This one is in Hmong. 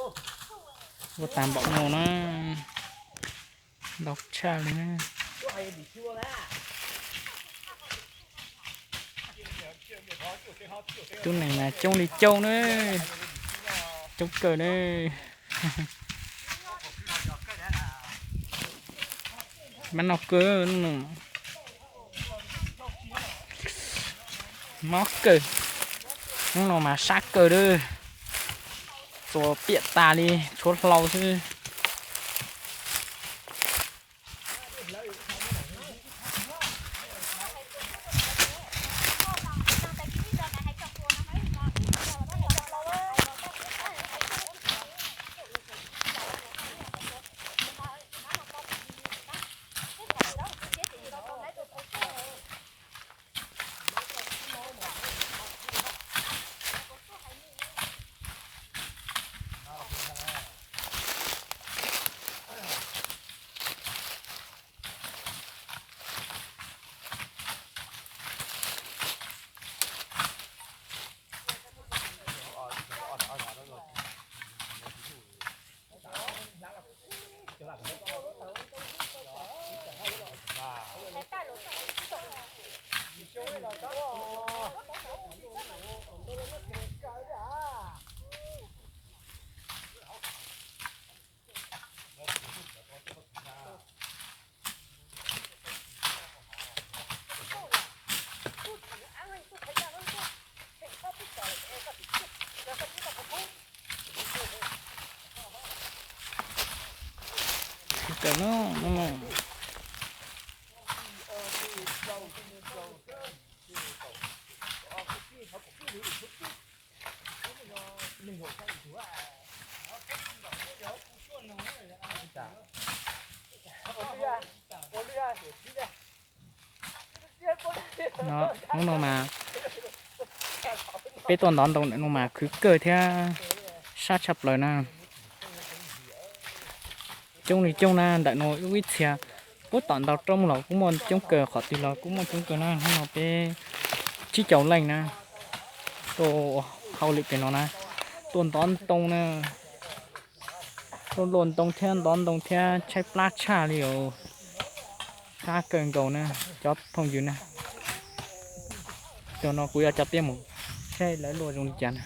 Ua tag npaum no na, ntau tshaj li na. Tub neeg mas coob li coob na, coob kawg na. Mas no kawg, mob kawg, hnub no mas sab kawg lawm, txua piam tas li, tshuav hlau xwb. Hnub no mas peb tuaj ntov ntoo ntawm no mas khwv kawg thiab sab tshaj plaws na. Coob li coob na, ntawm no ib txhia puag tom ntau roob los kuj muaj coob kawg, qhov twg los kuj muaj coob kawg na. Hnub no peb tsib caug leej na, tuaj hauj lwm pem no na, tuaj ntov ntoo na, tuaj luaj ntoo thiab ntov ntoo thiab tshaib plab tshaj li os. Sab kawg nkaus na cov phooj ywg na. Tam no kuv yuav coj peb mus saib lawv luaj zoo li cas na.